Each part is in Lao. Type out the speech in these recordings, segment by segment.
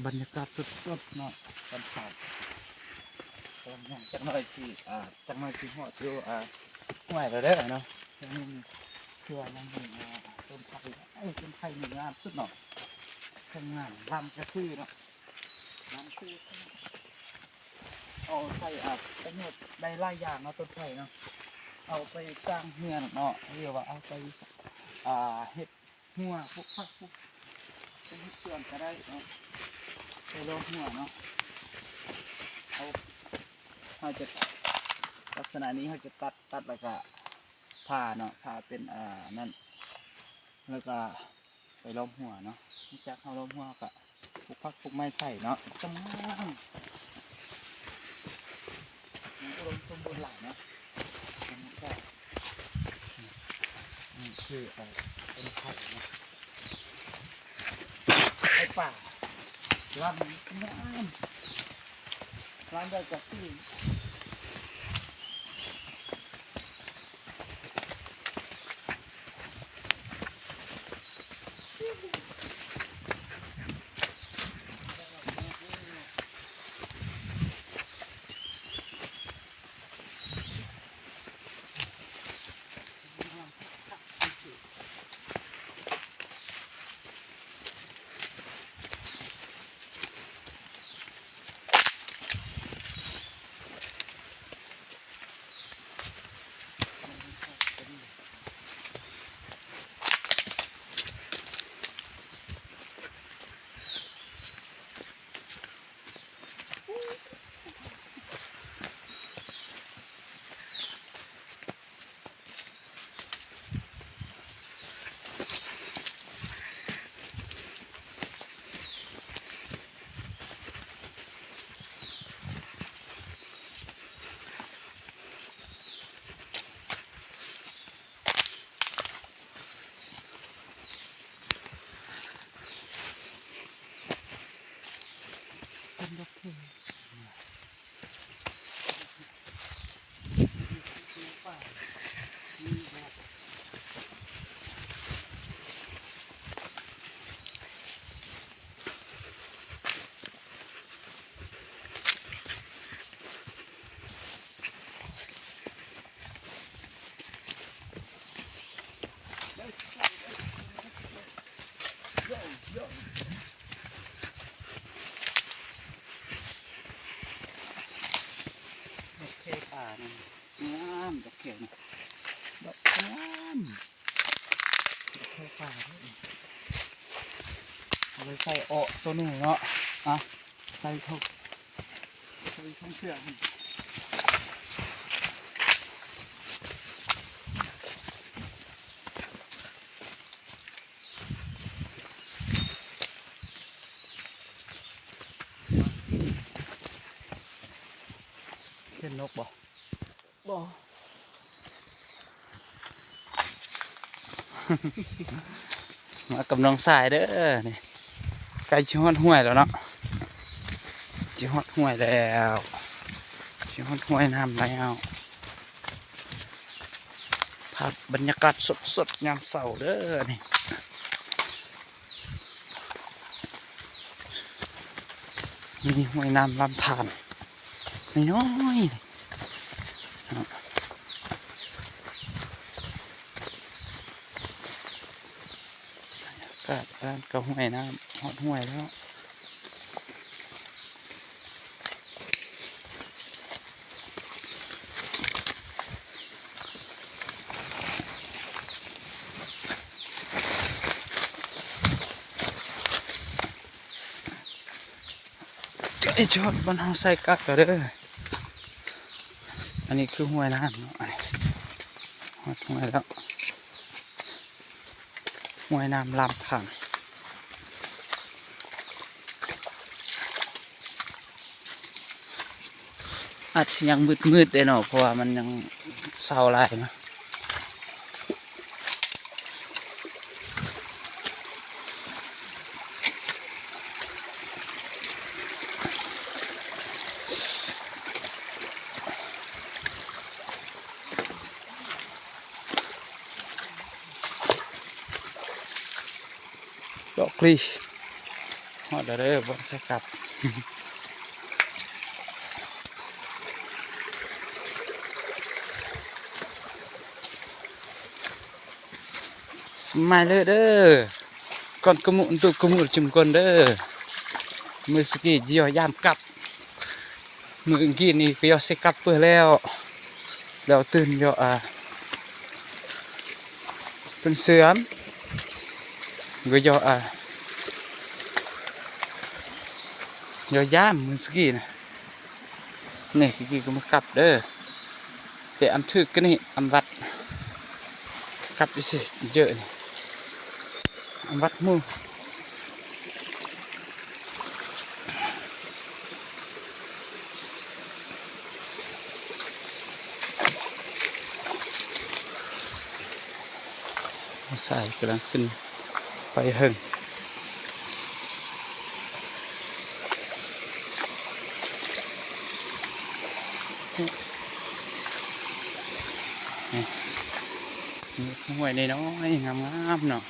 ບັນຍາກາດສົດໆເນາະ ຕອນເຊົ້າ. ກຳລັງຍ່າງ ຈັກໜ້ອຍຊິ ອ່າ ຈັກໜ້ອຍຊິຮອດຢູ່ ອ່າ ຫ້ວຍແລ້ວເດີເນາະ. ຍັງມີ ຄືວ່າຍັງມີ ອ່າ ຕົ້ນໄຜ່ ເອີ ຕົ້ນໄຜ່ນີ້ງາມສຸດເນາະ. ທັງງາມ ລຳກະຄືເນາະ ລຳຄື ເອົາໃຊ້ ອ່າ ປະໂຫຍດໄດ້ຫຼາຍຢ່າງເນາະ ຕົ້ນໄຜ່ເນາະ. ເອົາໄປສ້າງເຮືອນເນາະ ຫຼືວ່າເອົາໄປ ອ່າ ເຮັດ ຮົ້ວ ປູກຜັກ ປູກ ເຮັດສວນກະໄດ້ເນາະ ໃສ່ໂລງຮົ້ວເນາະ. ເຮົາ ເຮົາຈະ ລັກສະນະນີ້ເຮົາຈະຕັດ ຕັດແລ້ວກະຜ່າເນາະ ຜ່າເປັນ ອ່າ ນັ້ນ ແລ້ວກະໄປໂລງຮົ້ວເນາະ. ຫຼັງຈາກເຮົາໂລງຮົ້ວເຮົາກະ ປູກຜັກປູກໄມ້ໃສ່ເນາະ ຈະງາມ ມັນອຸດົມສົມບູນຫຼາຍເນາະ. ອັນນີ້ຄື ເອີ ຕົ້ນໄຜ່ເນາະ ໄຜ່ປ່າ ລຳງາມ ລຳໄດ້ກະຄື ດອກເຄປ່ານັ້ນ ງາມ ດອກເຄນີ້ ດອກງາມ ດອກເຄປ່າເດ້. ເອົາໄປໃສ່ເອາະໂຕໜຶ່ງເນາະ ອ່ະ ໃສ່ເຂົ້າ ໃສ່ເຂົ້າເຄື່ອງ. ເຫັນນົກບໍ່? ບໍ່. ມາກັບນ້ອງຊາຍເດີ ນີ້ ໃກ້ຊິຮອດຫ້ວຍແລ້ວເນາະ ຊິຮອດຫ້ວຍແລ້ວ ຊິຮອດຫ້ວຍນ້ຳແລ້ວ. ພາບບັນຍາກາດສົດໆຍາມເຊົ້າເດີນີ້. ມີຫ້ວຍນ້ຳລຳທານນ້ອຍໆ ກະ ອັນນັ້ນກະຫ້ວຍນ້ຳ ຮອດຫ້ວຍແລ້ວ. ໃກ້ຈອດບ້ານເຮົາໃສ່ກັກແລ້ວເດີ. ອັນນີ້ຄືຫ້ວຍນ້ຳເນາະ ຮອດຫ້ວຍແລ້ວ. ຫ້ວຍນ້ຳລຳທານ ອາດຊິຍັງມືດໆເດ້ເນາະ ເພາະວ່າມັນຍັງເຊົ້າຫຼາຍເນາະ. ດອກລີ ຮອດແລ້ວເດີ ບ່ອນໃສ່ກັບ. ສະມາຍເລີເດີ ກ່ອນກະມຸນຕຸກະມຸນຈຸມກ່ອນເດີ. ມື້ສະກີຢໍຢາມກັບ ມື້ກີ້ນີ້ກະຢໍເຊກັບເປີແລ້ວ ແລ້ວຕື່ນຢໍ ອ່າ ເປັນເສືອມ ກະຢໍ ອ່າ ຢໍຢາມມື້ສະກີນະ. ນີ້ກີ້ກະມາກັບເດີ ແຕ່ອຳຖືກກະນີ້ອຳວັດ ກັບອີ່ເສເຢີນີ້ ອຳວັດໝູ່ ສາຍກຳລັງຂຶ້ນໄປເທິງ. ຫ້ວຍນ້ອຍໆ ງາມໆ ເນາະ.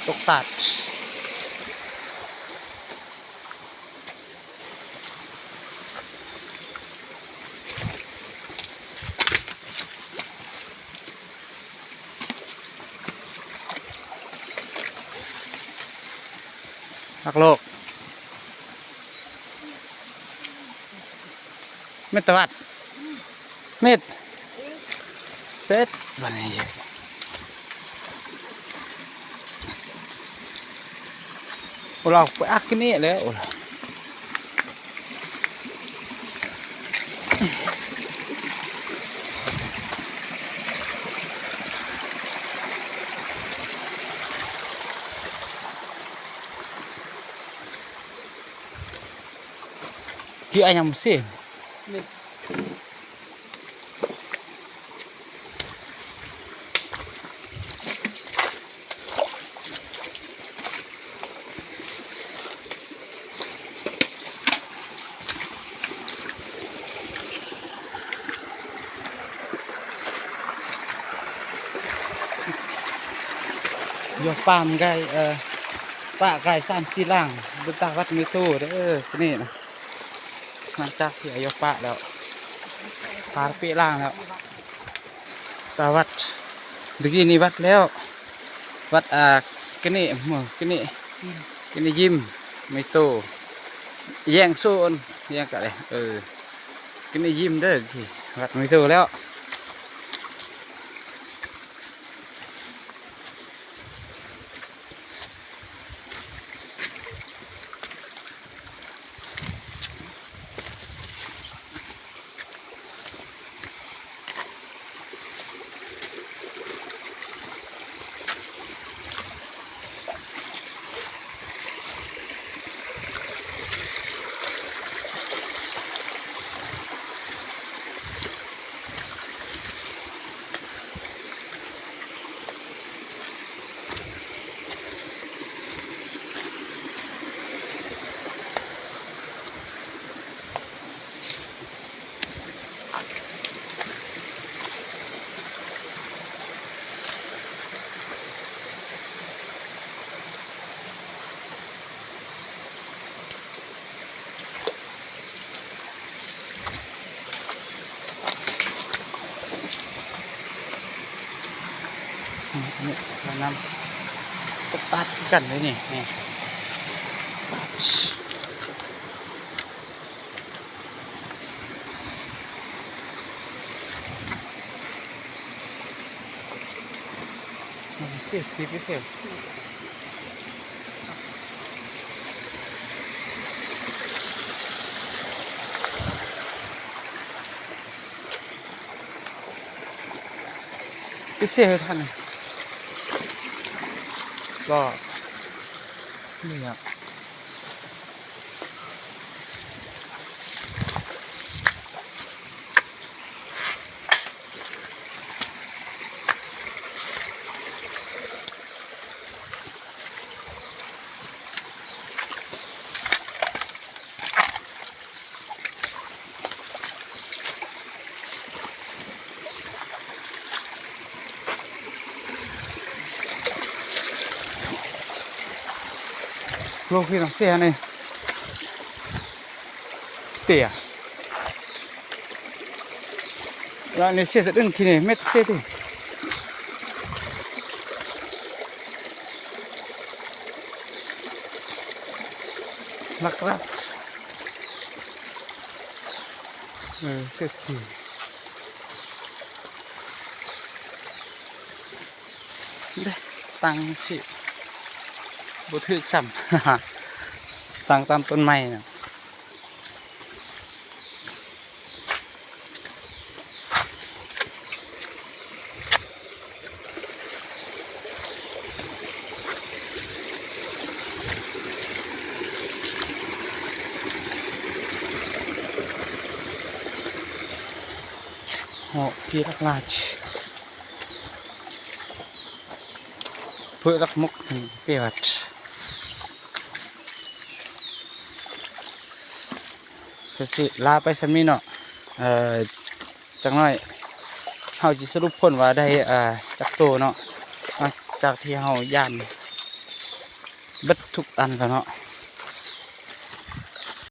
ຕົກຕັດ. ຮັກໂລກ ເມັດຕະວັດ ເມັດ ເສັດ ບາດນີ້ ໂອລາ ໄປອັກກິນນີ້ແຫຼະ ໂອລາ. ທີ່ອາຍັງບໍ່ເສ ຢໍປາມໄກ ເອີ ປະໄກສາມສີ່ຫຼັງ ເປັນຕາວັດເມໂຕເດີ ນີ້ນະ. ຫຼັງຈາກທີ່ອາຍຸປະແລ້ວ ປາເປະລ່າງແລ້ວ ຕາວັດ ຕະກີ້ນີ້ວັດແລ້ວ ວັດ ອ່າ ກະເນ ກະເນ ກະເນຍິມ ໄມໂຕ ແຍ່ງໂຊນ ແຍ່ງກະເດ ເອີ ກະເນຍິມເດີ ວັດໄມໂຕແລ້ວ. ນີ້ ອັນນີ້ ນ້ຳ ຕັດຄືກັນເລີຍນີ້ ນີ້ ໄປເຊໃຫ້ທັນ ກໍນີ້ອະ. ໂລ ພີ່ນ້ອງ ເສຍນີ້ ເຕຍ ລະນີ້ເສຍສະດຶງ ທີ່ນີ້ເມັດເສຍຕິ ຫຼັກໆ ເອີ ເສຍຕິ ເດ້ ຕັ້ງຊິບໍ່ຖືກຊ້ຳ ຕັ້ງຕາມຕົ້ນໄມ້ນະ. ເຫາະ ປີລັກລາດ ເພື່ອລັກມົກ ເປວັດ ກະຊິລາໄປສ່ຳນີ້ເນາະ ເອີ ຈັກໜ້ອຍເຮົາຊິສະຫຼຸບຜົນວ່າໄດ້ ເອີ ຈັກໂຕເນາະ ຫຼັງຈາກທີ່ເຮົາຢ້ານເບິດທຸກອັນແລ້ວເນາະ.